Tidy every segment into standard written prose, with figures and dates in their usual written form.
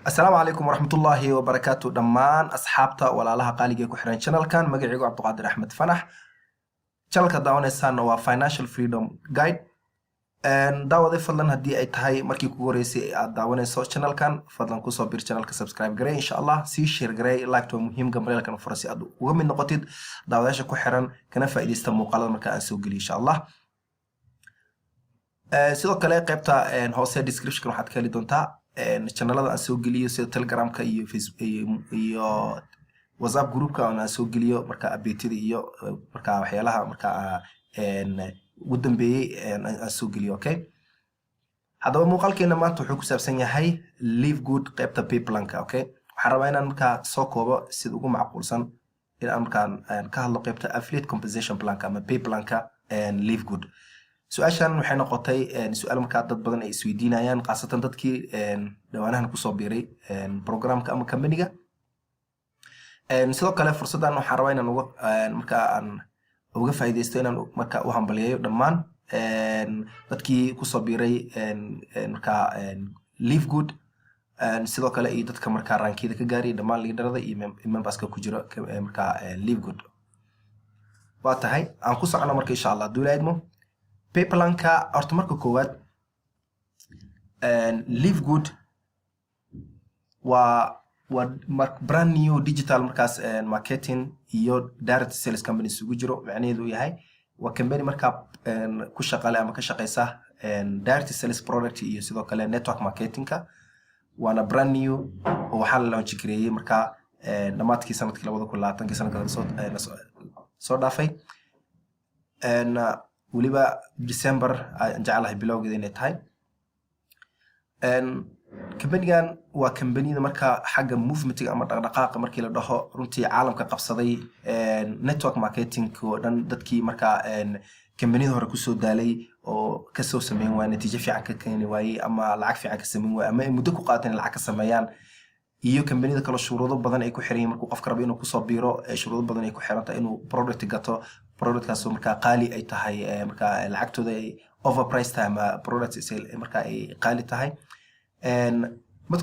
Asalaamu calaykum waraxmatullaahi wabarakaatu dhammaan asxaabta walaalaha qaaliga ee ku xiran channelkan. Magacaygu Cabdiqaadir Axmed Fanax, channelka daawanaysaana waa Financial Freedom Guide. Daawaday, fadlan haddii ay tahay markii kugu horeysay aad daawanayso channelkan, fadlan kusoo bir channelka, subscribe garey, insha Allah sii share garey, like waa muhiim, gambaleelkan fura si aad uga mid noqotid daawadayaasha ku xiran kana faa'iidaysta muuqaalada marka aan soo geliyo, insha Allah. Sidoo kale qaybta hoose description waxaad ka heli doontaa channelada aan soo geliyo, sida Telegramka iyo Facebook iyo WhatsApp groupka aan soo geliyo marka updateada iyo marka waxyaalaha marka ugu dambeeyey aan soo geliyo. Okay, haddaba muuqaalkeena maanta wuxuu ku saabsan yahay Live Good qaybta pay planka. Okay, waxaan rabaa inaan markaa soo koobo sida ugu macquulsan in aan markaan ka hadlo qaybta affiliate compensation planka ama pay planka Live Good. Su-aashan waxay noqotay su-aal markaa dad badan ay isweydiinayaan, khaasatan dadkii dhawaanahan kusoo biiray programka ama companyga. Sidoo kale fursaddan waxaan rabaa inaan uga markaa aan uga faa'iidaysto inaan marka u hambaliyeeyo dhammaan dadkii kusoo biiray markaa Live Good, sidoo kale iyo dadka markaa rankiyada ka gaaray, dhammaan leaderada iyo memberska ku jira markaa Live Good. Waa tahay, aan ku socono marka, insha Allah, hadduu ilaahidmo. Pay planka horta marka koowaad, Live Good waa brand new digital markaas marketing iyo direct sales company isugu jiro. Macnaheedu yahay waa company markaa ku shaqale ama ka shaqeysa direct sales product iyo sidoo kale network marketingka, waana brand new oo waxaa la launch gareeyey markaa dhammaadkii sanadkii 2020-kii, sanadka soo dhaafay, weliba December aan jeclahay bilowgeeda inay tahay. Kambanigan waa kambaniyada marka xagga movementiga ama dhaqdhaqaaqa markii la dhaho runtii caalamka qabsaday, network marketing oo dhan. Dadkii markaa kambaniyada hore kusoo daalay oo kasoo sameyn waaya natiijo fiican ka keeni waayey ama lacag fiican ka sameyn waayey ama ay muddo ku qaateen lacag ka sameeyaan, iyo kambaniyada kale shuruudo badan ay ku xiran yihiin markuu qofka rabo inuu kusoo biiro, shuruudo badan ay ku xiran tahay inuu product gato, productkaasoo markaa qaali ay tahay, markaa lacagtooda ay overprice tahay ama product markaa ay qaali tahay.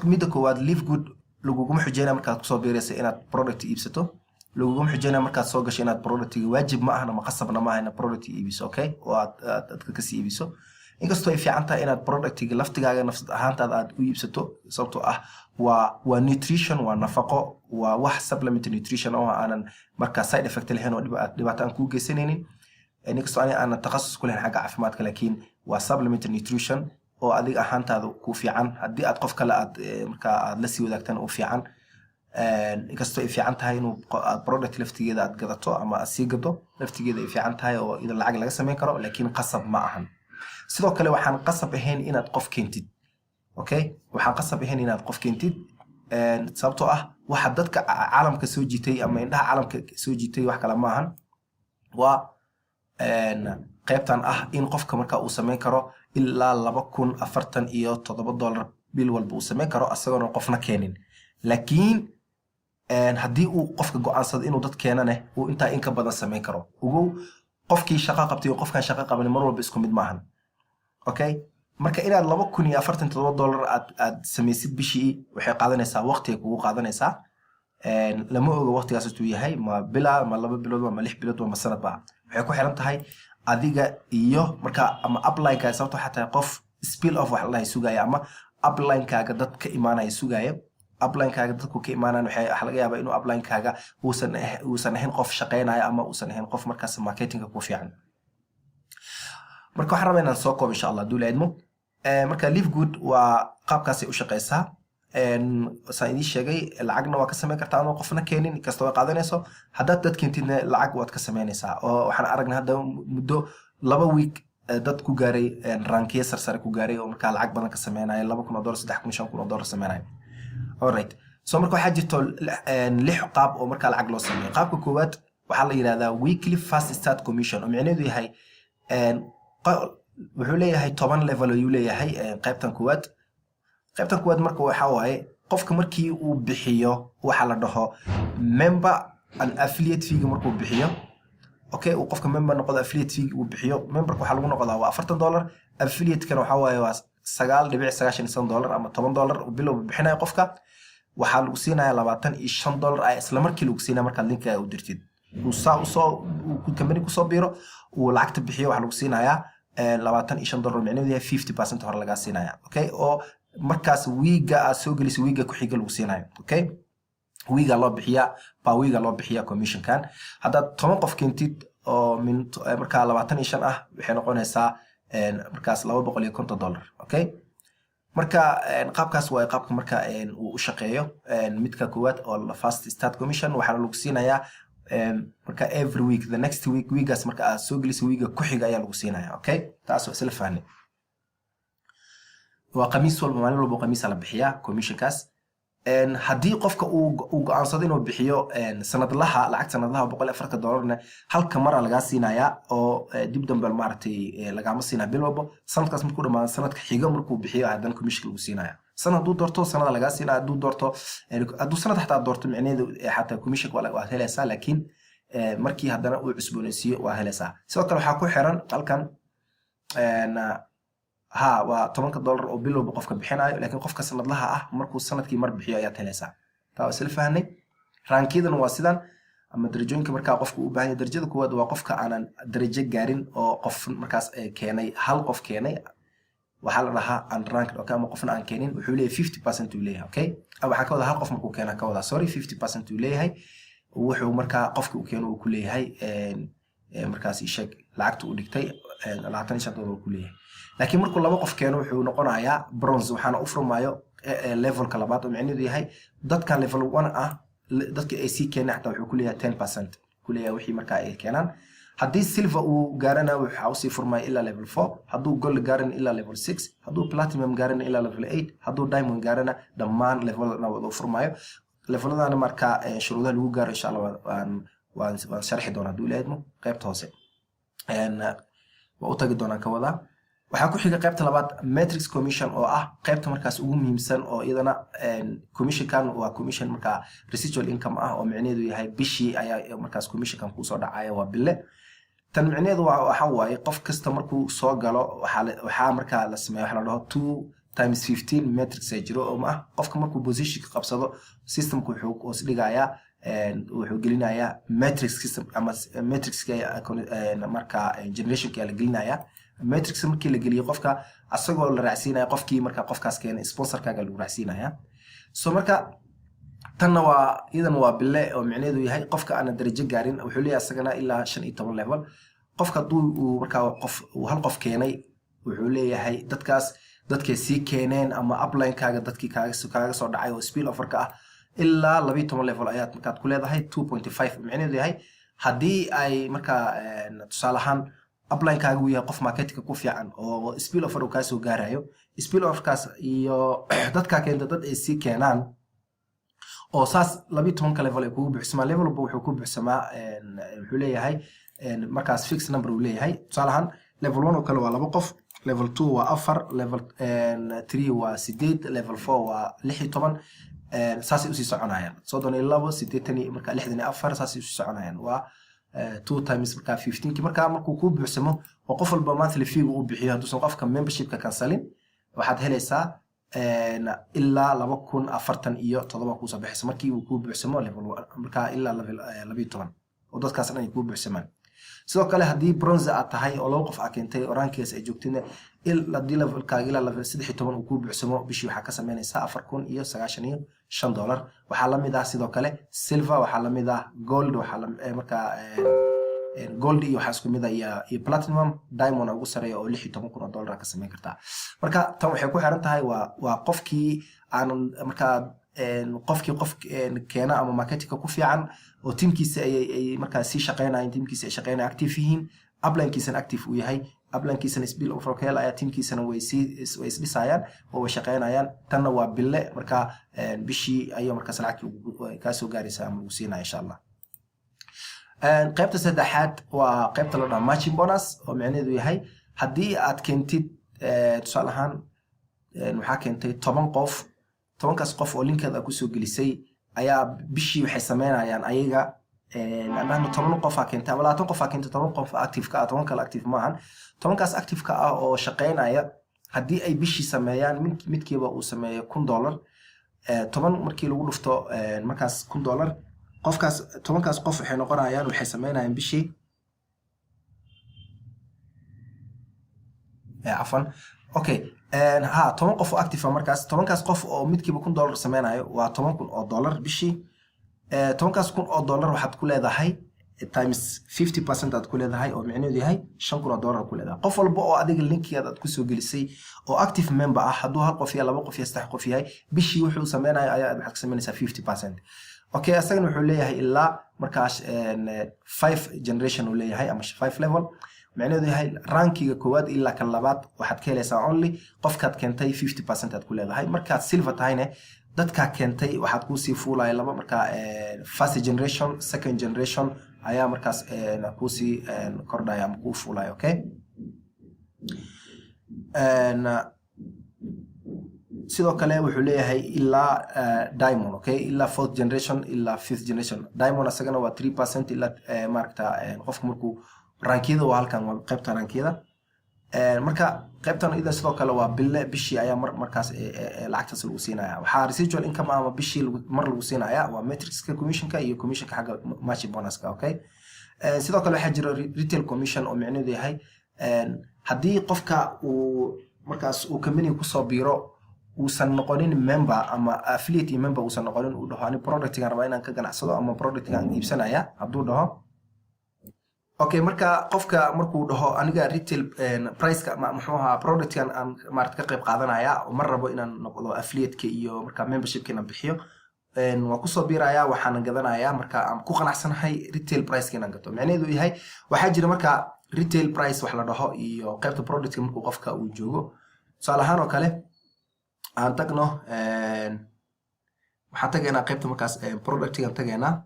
Midda koowaad, Live Good laguguma xujeynaya markaad kusoo biiraysa inaad product iibsato. Laguguma xujeynaya markaad soo gasho inaad productiga, waajib ma ahna, ma qasabna ma aha inaad product iibiso, okay, oo aad dadka kasii iibiso, inkastoo ay fiican tahay inaad productiga laftigaaga nafsad ahaantaada aad u iibsato, sababtoo ah waa nutrition, waa nafaqo, waa wax supplement nutrition oo aanan markaa side effect lahayn oo dhibaato aan kuu geysanaynin, inkastoo ani aanan takhasus ku lahayn xagga caafimaadka, laakiin waa supplement nutrition oo adiga ahaantaada ku fiican, haddii aad qof kale aad markaa aad la sii wadaagtana u fiican. Inkastoo ay fiican tahay inuu aad product laftigeeda aad gadato ama aad sii gado laftigeeda ay fiican tahay oo ida lacag laga sameyn karo, laakiin qasab ma ahan. Sidoo kale waxaan qasab ahayn inaad qof keentid. Okay, waxaan qasab ahayn inaad qof keentid, sababtoo ah waxa dadka caalamka soo jiitay ama indhaha caalamka soo jiitay wax kale ma ahan, waa qaybtan ah in qofka marka uu sameyn karo ilaa $2,047 bil walba uu sameyn karo isagoona qofna keenin. Laakiin haddii uu qofka go-aansado inuu dad keenane, uu intaa in ka badan sameyn karo. Ogow, qofkii shaqo qabtay iyo qofkaan shaqo qabanin mar walba isku mid maahan. Okay, marka inaad $2,047 aad samaysid bishii waxay qaadanaysaa waqti ay kugu qaadanaysaa. Lama oga waqtigaas intuu yahay, ma bila, ma 2 bilood, ma 6 bilood, ma sanad ba. Waxay ku xiran tahay adiga iyo marka ama uplinekaaga, sababta waxaa tahay qof spill off wax la dhahay sugaya ama uplinekaaga dad ka imaanaya sugaya. Uplinekaaga dadku ka imaanayan, waxaa laga yaabaa inuu uplinekaaga uusan ahayn qof shaqeynaya ama uusan ahayn qof markaas marketingka ku fiican. Marka waxaan rabaa inaan soo koobo, insha Allah, hadduu la idmo. Marka Live Good waa qaabkaasay u shaqeysaa. Saan idiin sheegay, lacagna waa ka sameyn kartaa anoo qofna keenin, kasta way qaadanayso. Haddaad dad keentidna lacag waad ka sameynaysaa, oo waxaan aragnay hadda muddo 2 week dad ku gaaray rankiya sarsare ku gaaray oo markaa lacag badan ka sameynaya, $2,000, 3,000, $5,000 sameynaya. Alright, so marka waxaa jirto lix qaab oo markaa lacag loo sameeyo. Qaabka koowaad waxaa la yidhahdaa weekly fast start commission, oo micnaheedu yahay wuxuu leeyahay 10 level ayuu leeyahay qaybtan koowaad. Qaybtan koowaad marka waxaa waaye qofka markii uu bixiyo waxa la dhaho member and affiliate feega markuu bixiyo, okay, uu qofka member noqdo, affiliate fee uu bixiyo. Memberka waxaa lagu noqdaa waa $40, affiliate-kana waxaa waaye waa $9.95 ama $10 uu bilowba bixinayo qofka, waxaa lagu siinaya $25 ayaa isla markii lagu siinaya markaad linkiga u dirtid. Uu saa usoo uu company kusoo biiro, uu lacagta bixiyo, waxaa lagu siinayaa $25, micnaheedu yahay 50% hore lagaa siinaya, okay? Oo markaas wiiga aad soo gelisay, wiiga ku xiga lagu siinayo, okay? Wiiga loo bixiyaa baa wiiga loo bixiyaa commissionkan. Haddaad 10 qof keentid oo min markaa 25 ah, waxay noqonaysaa markaas $250, okay? Marka qaabkaas waa qaabka marka uu u shaqeeyo midka koowaad oo fast start commission. Waxaana lagu siinayaa marka every week, the next week, wiigaas marka aad soo geliso, wiiga ku xiga ayaa lagu siinaya, okay? Taas waa isla fahnay. Waa khamiis walba, maalin walba khamiisa la bixiyaa commissionkaas. Haddii qofka uu go-aansado inuu bixiyo sanadlaha, lacag sanadlaha $140-na, halka mara lagaa siinayaa oo dib dambe maaragtay lagaama siinaya bil walbo. Sanadkaas markuu dhamaado, sanadka xigo markuu bixiyo, haddana commission lagu siinaya. Sanad hadduu doorto, sanada lagaa siinaya. Hadduu doorto, hadduu sanad xataa doorto, micnaheedu xataa commissionka waad helaysaa, laakiin markii haddana uu cusboonaysiiyo waa helaysaa. Sidoo kale waxaa ku xiran halkan, ha, waa $10 oo bilowba qofka bixinayo, laakiin qofka sanadlaha ah markuu sanadkii mar bixiyo ayaad helaysaa. Taa waa isla fahnay. Rankiyadana waa sidan ama darajooyinka markaa qofka u baahan yahay. Darajada koowaad waa qofka aanan darajo gaarin oo qof markaas keenay, hal qof keenay, waxaa la dhahaa unranked, okay? Ama qofna aan keenin, wuxuu leeyahay 50% uu leeyahay, okay? Waxaa ka wadaa hal qof markuu keena ka wadaa, sorry, 50% uu leeyahay. Wuxuu markaa qofka uu keeno uu ku leeyahay markaas isheeg lacagta uu dhigtay, $25 uu ku leeyahay. Laakiin markuu laba qof keeno, wuxuu noqonayaa bronze, waxaana u furmaayo levelka labaad, oo micnaheedu yahay dadkan level one ah, dadka ay sii keeneen xataa wuxuu ku leeyahay 10% ku leeyahay wixii markaa ay keenaan. Haddii silver uu gaarana, waxaa usii furmaya ilaa level 4. Hadduu gold gaarana, ilaa level 6. Hadduu platinum gaarana, ilaa level 8. Hadduu diamond gaarana, dhammaan leveladana wada u furmayo. Leveladana markaa shuruudaha lagu gaaro, insha Allah, waan sharxi doonaa hadduu Ilaah idmo. Qaybta hoose waa u tagi doonaan ka wadaa. Waxaa ku xiga qaybta labaad, matrix commission, oo ah qaybta markaas ugu muhiimsan, oo iyadana commissionkan waa commission markaa residual income ah, oo micnaheedu yahay bishii ayaa markaas commissionkan kuusoo dhacaya, waa bille. Tan micnaheedu waxa waaye qof kasta markuu soo galo, waxaa markaa la sameeya waxa la dhaho 2 times 15 matrix ay jiro, oo ma ah qofka markuu positionka qabsado, systemku wuxuu hoos dhigayaa, wuxuu gelinayaa matrix system ama matrixka markaa generationka la gelinayaa. Matrix markii la geliyo qofka, asagoo la raacsiinaya qofkii marka qofkaas keenay, sponsorkaaga lagu raacsiinaya. So marka tanna waa iyadan waa bille, oo micnaheedu yahay qofka aana darajo gaarin wuxuu leeyahay asagana ilaa 15 level. Qofka hadduu uu markaa qof uu hal qof keenay, wuxuu leeyahay dadkaas dadkay sii keeneen ama uplinekaaga dadkii kaaga soo dhacay oo spill overka ah, ilaa 12 level ayaad markaad ku leedahay 2.5. Micnaheedu yahay haddii ay markaa tusaale ahaan uplinekaaga uu yahay qof marketingka ku fiican oo spill over uu kaasoo gaarayo, spill overkaas iyo dadkaa keenta dad ay sii keenaan, oo saas 12-ka level ay kugu buuxsamaan. Level walba wuxuu ku buuxsamaa, wuxuu leeyahay markaas fix number uu leeyahay. Tusaale ahaan level 1 oo kale waa laba qof, level 2 waa afar, level 3 waa sideed, level 4 waa 16. Saasay usii soconayaan, 32, 80 iyo marka 64, saasay usii soconayaan. Waa 2 times markaa 15-ki. Markaa markuu kuu buuxsamo oo qof walba monthly fee uu bixiyo, hadduusan qofka membershipka cancelin, waxaad helaysaa ilaa 2047 kuusoo baxaysa markii uu kuu buuxsamo level markaa ilaa level 12, oo dadkaas dhan ay kuu buuxsamaan. Sidoo kale haddii bronze aad tahay oo laba qof aa keentay oo rankigaas ay joogtayna, haddii levelkaaga ilaa level 13 uu kuu buuxsamo, bishii waxaa ka sameynaysaa $4095. Waxaa lamid ah sidoo kale silver, waxaa lamid ah gold, waxaa markaa gold iyo waxaa isku mid ah iyo platinum, diamond ugu sareeya oo $16,000 ka sameyn kartaa. Marka tan waxay ku xiran tahay waa qofkii aanan markaa qofkii qof keena ama marketingka ku fiican oo tiimkiisa ay markaa sii shaqeynayaan, tiimkiisa ay shaqeynaya, active yihiin, uplinekiisana active uu yahay, uplinekiisana spill over ka helaya, tiimkiisana way isdhisayaan oo way shaqeynayaan. Tanna waa bille, marka bishii ayuu markaas lacagta kaa soo gaaraysa ama lagu siinaya, insha Allah. Qaybta saddexaad waa qaybta la dhaho matching bonus, oo micnaheedu yahay haddii aad keentid, tusaale ahaan, waxaa keentay 10 qof, 10-kaas qof oo linkeeda kusoo gelisay ayaa bishii waxay sameynayaan ayaga, anahno 10 qof aa keentay ama 20 qof aa keentay, 10 qof active ka ah, 10 kale active maahan, 10-kaas active ka ah oo shaqeynaya Haddii ay bishii sameeyaan, midkiiba uu sameeyo $1000, 10 markii lagu dhufto markaas $1000, qofkaas 10kaas qof waxay noqonayaan, waxay sameynayaan bishii, cafwan, okay, ha, 10 qof oo active ah. Markaas 10kaas qof oo midkiiba $1000 sameynayo waa $10,000 bishii. 10kaas kun oo dollar waxaad ku leedahay times 50% aad ku leedahay, oo micnaheedu yahay $5,000 ku leedahay. Qof walba oo adiga linkigaada aad kusoo gelisay oo active member ah, hadduu hal qof yahay, laba qof yahay, saddex qof yahay, bishii wuxuu sameynayo ayaa waxaad ka sameynaysaa 50%. Okay, asagana wuxuu leeyahay ilaa markaas five generation uu leeyahay ama five level, micnaheedu yahay rankiga koowaad ilaa kan labaad waxaad ka helaysaa only qofkaad keentay 50% aad ku leedahay. Markaad silver tahayne, dadkaa keentay waxaad kuusii fuulaya laba, markaa first generation, second generation ayaa markaas kuusii kordhaya ama kuu fuulaya. Okay, sidoo kale wuxuu leeyahay ilaa diamond, okay, ilaa fourth generation ilaa fifth generation. Diamond asagana waa 3% ilaa maaragta qofka markuu rankiyada waa halkan, waa qaybta rankiyada. Marka qaybtan idan sidoo kale waa bille, bishii ayaa mar markaas lacagtaas lagu siinaya. Waxaa residual income ama bishii mar lagu siinaya waa matrixka commissionka iyo commissionka xagga matching bonuska. Okay, sidoo kale waxaa jira retail commission, oo micnaheedu yahay haddii qofka uu markaas uu company kusoo biiro, uusan noqonin member ama affiliate iyo member uusan noqonin, uu dhaho ani productgan rabaa inaan ka ganacsado ama productgan iibsanaya hadduu dhaho. Okay, marka qofka markuu dhaho aniga retail priceka, muxuu ahaa, productkan aan maarata ka qayb qaadanaya, ma rabo inaan noqdo affiliateka iyo marka membershipka inaan bixiyo, waan kusoo biiraya, waxaanan gadanaya marka aan ku qanacsanahay retail priceka inaan gato. Micnaheedu yahay waxaa jira marka retail price wax la dhaho iyo qaybta productka markuu qofka uu joogo. Tusaale ahaan oo kale aan tagno, waxaan tagaynaa qaybta markaas productigan tagaynaa.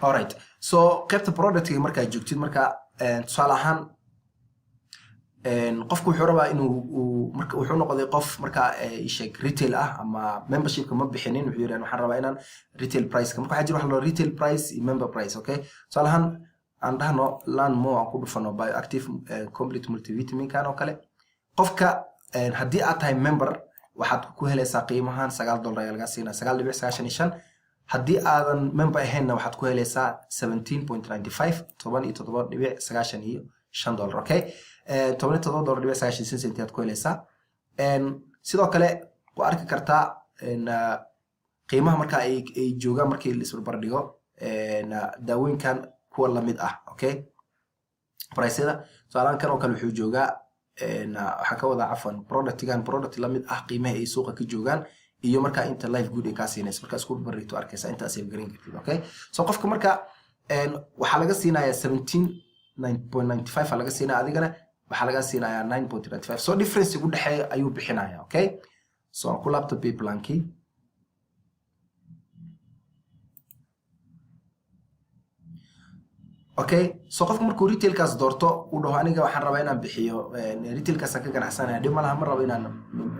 Alright, so qaybta productga markaad joogtid, marka tusaale ahaan qofku wuxuu rabaa inuu marka wuxuu noqday qof marka sheeg retail ah ama membershipka ma bixinin. Wuxuu yidhi waxaan rabaa inaan retail priceka. Marka waxaa jira wax la retail price iyo member price. Okay, tusaale ahaan aan dhahno learn more, aan ku dhufano bioactive complete multivitaminkan oo kale. Qofka haddii aad tahay member, waxaad ku helaysaa qiimahan $9 ayaa lagaa siinaya, 9.95. Haddii aadan member ahaynna, waxaad ku helaysaa 17.95, $17.95. Okay, $17.95 aad ku helaysaa. Sidoo kale waa arki kartaa qiimaha marka ay joogaan markii la isbarbardhigo daawooyinkan kuwa lamid ah. Okay, priceyada tusaalahan kan oo kale wuxuu joogaa, waxaan ka wadaa, cafwan, productigan product lamid ah qiimaha ay suuqa ka joogaan iyo markaa inta Life Good ay kaa siinayso markaa isku barbardhigto, arkaysa inta save garan kartid. Okay, so qofka marka waxaa laga siinayaa 17.95 laga siinaya, adigana waxaa laga siinayaa 9.95. So difference ugu dhexeeya ayuu bixinaya. Okay, so aan ku laabto payplankii. Okay, so qofka markuu retailkaas doorto, uu dhaho aniga waxaan rabaa inaan bixiyo retailkaasaan ka ganacsanaya, dhib ma laha, ma rabo inaan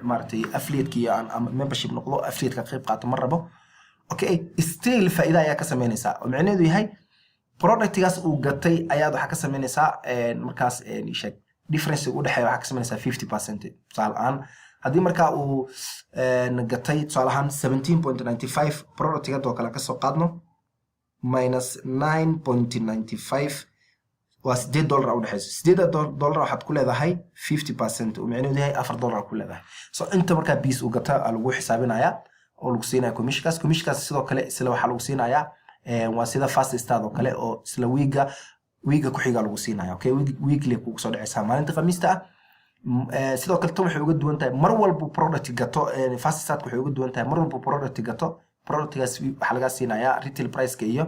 maaragtay affiliateki iyo aan ama membership noqdo, affiliateka qayb qaato ma rabo. Okay, still faa'iida ayaa ka samaynaysaa, oo micnaheedu yahay productgaas uu gatay ayaad waxaa ka samaynaysaa markaas sheeg difference u dhexeeya waxaa ka samaynaysaa 50%. Tusaale ahaan haddii markaa uu gatay tusaale ahaan 17.95 productga oo kale kasoo qaadno, minus 9.95 waa $8 u dhexeyso. $8 waxaad ku leedahay 50%, oo micnaheedu yahay $4 ku leedahay. So inta markaa piece uu gata lagu xisaabinaya oo lagu siinaya commissionkaas. Commissionkaas sidoo kale isla waxaa lagu siinayaa waa sida fast start oo kale, oo isla wiiga ku xiga lagu siinaya. Okay, weekly kugu soo dhacaysaa maalinta Khamiista ah. Sidoo kale tan waxay uga duwan tahay mar walba product gato, fast start waxay uga duwan tahay mar walba product gato, productgaas waxaa laga siinayaa retail priceka iyo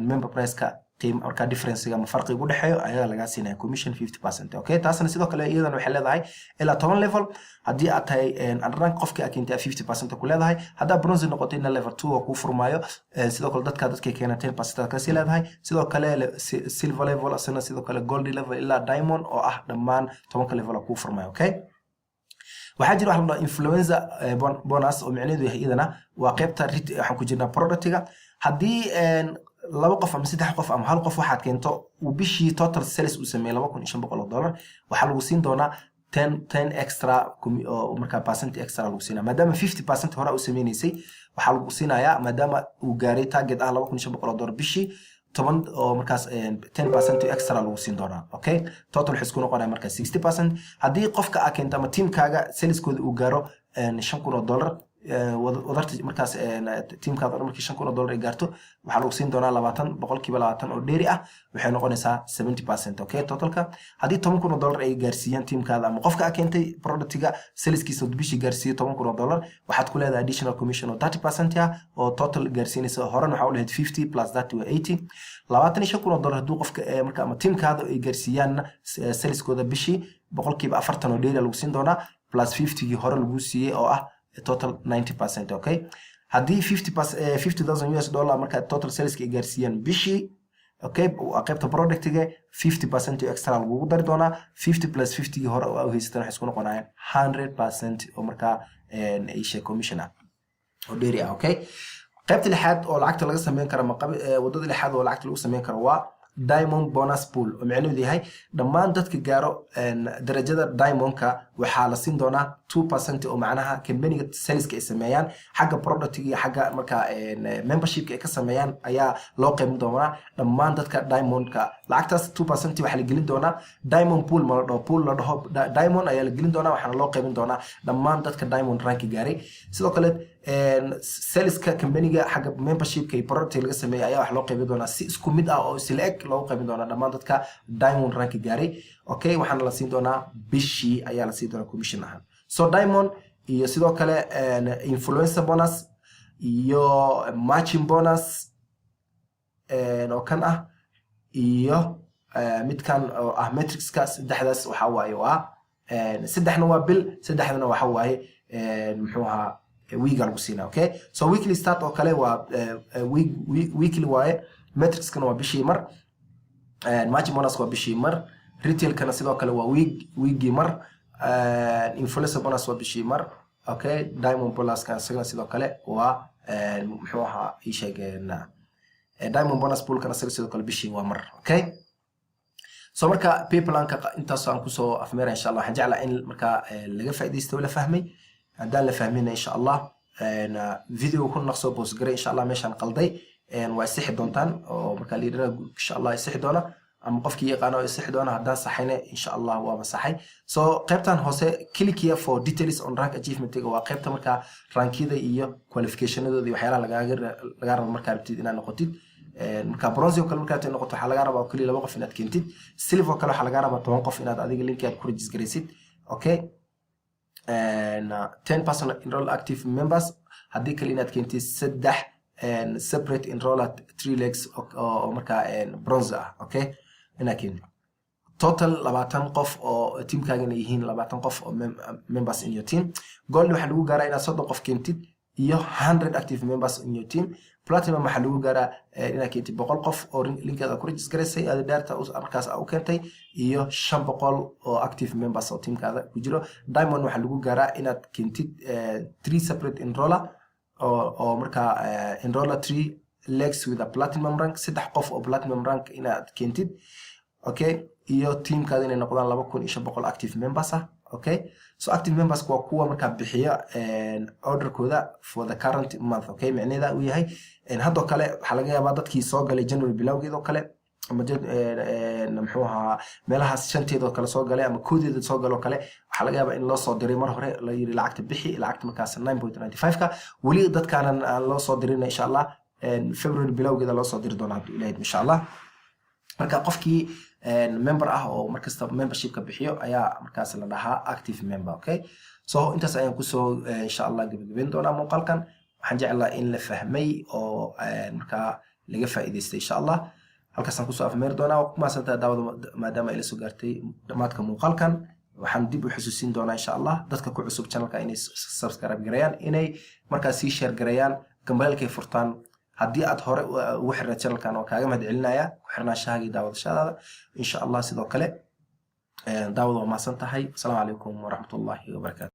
member priceka Qiim markaa differencega ama farqiga u dhexeeyo ayaa lagaa siinaya commission 50%. Okay, taasna sidoo kale iyadana waxay leedahay ilaa 10 level. Haddii aad tahay rank, qofkii aad keentay 50% ku leedahay. Haddaa bronze noqotayna, level 2 oo kuu furmaayo, sidoo kale dadka dadkay keena 10% kasii leedahay. Sidoo kale silver level asana, sidoo kale gold level ilaa diamond oo ah dhammaan 10-ka level oo kuu furmaayo. Okay, waxaa jira waxa la dhaho influencer bonus, oo micnaheedu yahay iyadana waa qaybta waxaan ku jirnaa productiga. Haddii laba qof ama saddex qof ama hal qof waxaad keento uu bishii total sales uu sameeyey $2,500, waxaa lagu siin doonaa 10 extra oo markaa percent extra lagu siinaya. Maadaama 50% hore u sameynaysay, waxaa lagu siinayaa, maadaama uu gaaray target ah $2,500 bishii, 10 oo markaas 10% extra lagu siin doonaa. Okay, total waxay isku noqonaya markaa 60%. Haddii qofka aa keento ama teamkaaga saleskooda uu gaaro $5,000, wadarta markaas teamkaada dhan markii $5,000 ay gaarto, waxaa lagu siin doonaa 20% oo dheeri ah. Waxay noqonaysaa 70%. Okay, totalka haddii $10,000 ay gaarsiiyaan teamkaada ama qofka aa keentay productiga saleskiisa bishii gaarsiiyo $10,000, waxaad ku leedahay additional commission oo 30% ah, oo total gaarsiinaysa. Horan waxaa u lahayd 50 plus 30 waa 80. $25,000 hadduu qofka marka ama teamkaada ay gaarsiiyaanna saleskooda bishii, 40% oo dheeri lagu siin doonaa, plus 50gii hore lagu siiyey oo ah total 90%. Okay, haddii $50,000 marka total saleska ay gaarsiiyaan bishii, okay, waa qaybta productiga, 50% oo extra lagugu dari doonaa. 50 plus 50gii hore oo aa haysatan waxay isku noqonayaan 100% oo markaa ay commission ah oo dheeri ah. Okay, qaybta lixaad oo lacagta laga sameyn karo ama wadada lixaad oo lacagta lagu sameyn karo waa diamond bonus pool, oo micnaheedu yahay dhammaan dadka gaaro darajada diamondka waxaa la siin doonaa 2%, oo macnaha companyga saleska ay sameeyaan xagga productiga iyo xagga markaa membershipka ay ka sameeyaan ayaa loo qaybin doonaa dhammaan dadka diamondka. Lacagtaas 2% waxaa la gelin doonaa diamond pool, ma la dhaho pool la dhaho diamond ayaa la gelin doonaa, waxaana loo qaybin doonaa dhammaan dadka diamond ranki gaaray. Sidoo kale saleska companyga xagga membershipka iyo productiga laga sameeyay ayaa wax loo qaybin doonaa si isku mid ah oo isla eg loogu qaybin doonaa dhammaan dadka diamond ranki gaaray. Okay, waxaana la siin doonaa bishii ayaa la siin doonaa commission ahaan. So diamond iyo sidoo kale influencer bonus iyo matching bonus oo kan ah iyo midkan oo ah matrixka, saddexdaas waxa waaye waa saddexna waa bil, saddexdana waxa waaye muxuu ahaa weeka lagu siinaa. Okay, so weekly start oo kale waa week, weekly waaye. Matrixkana waa bishii mar, matching bonus waa bishii mar, retailkana sidoo kale waa week, weekgii mar, influencer bonus waa bishii mar. Okay, diamond bonuska isagana sidoo kale waa muxuu ahaa ii sheegeen diamond bonus poolkana isaga sidoo kale bishii waa mar. Okay, so marka pay planka intaas aan kusoo afmeera, insha Allah. Waxaan jeclaa in markaa laga faaidaysto oo la fahmay. Haddaan la fahmina, insha Allah video ku naqsoo post garay, insha Allah meeshaan qalday waa isixi doontaan, oo markaa leaderada insha Allah isixi doona ama qofkii yaqaano oo isixi doona. Haddaan saxayna, insha Allah waaba saxay. So qaybtan hoose, "Click here for details on rank achievement", waa qaybta markaa rankida iyo qualificationadooda iyo waxyaalaha lagaaga lagaa rabo markaa rabtid inaad noqotid. Marka bronze oo kale markaad noqoto, waxaa lagaa rabaa oo keliya laba qof inaad keentid. Silver oo kale waxaa lagaa rabaa 10 qof inaad adiga linki aad ku register garaysid. Okay, 10% enroll active members, haddii kale inaad keentid saddex separate enroller three legs oo markaa bronze ah. Okay, inaad keentid total 20 qof oo teamkaagana yihiin 20 qof oo members in your team. Gold waxaa lagu gaaraa inaad 30 qof keentid iyo 100 active members in your team. Platinum waxaa lagu gaaraa inaad keentid 100 qof oo linkeeda ku register garaysay aad data markaas u keentay iyo 500 oo active members oo teamkaada ku jiro. Diamond waxaa lagu gaaraa inaad keentid three separate enroller oo markaa enroller three legs with a platinum rank, saddex qof oo platinum rank inaad keentid. Okay, iyo teamkaada inay noqdaan 2,500 active members ah. Okay, so active members waa kuwa markaa bixiya orderkooda for the current month. Okay, micnaheeda uu yahay haddoo kale waxaa laga yaabaa dadkii soo galay January bilowgeed oo kale ama muxuu ahaa meelahaas shanteed oo kale soo galay ama koodeeda soo galoo kale, waxaa laga yaabaa in loo soo diray mar hore, la yiri lacagta bixi, lacagta markaas 9.95 ka. Weli dadkaanan aan loo soo dirin, insha Allah February bilowgeeda loo soo diri doona hadduu Ilaahid, insha Allah. Marka qofkii member ah oo markasta membershipka bixiyo ayaa markaas la dhahaa active member. Okay, so intaas ayaan kusoo insha Allah gebagabeyn doonaa muuqaalkan. Waxaan jeclaa in la fahmay oo markaa laga faa'iidaystay, insha Allah. Halkaasaan kusoo afmeeri doonaa. Waa ku mahadsantahay, daawada, maadaama ila soo gaartay dhammaadka muuqaalkan. Waxaan dib u xusuusin doonaa, insha Allah, dadka ku cusub channelka inay subscribe gareeyaan, inay markaas sii share gareeyaan, gambaleelkay furtaan. Haddii aad hore ugu xirnayd channelkan, waa kaaga mahad celinaya ku xirnaanshahaaga iyo daawadashadaada, insha Allah. Sidoo kale, daawada, waa mahadsan tahay. Asalaamu calaykum waraxmatullahi wabarakaatu.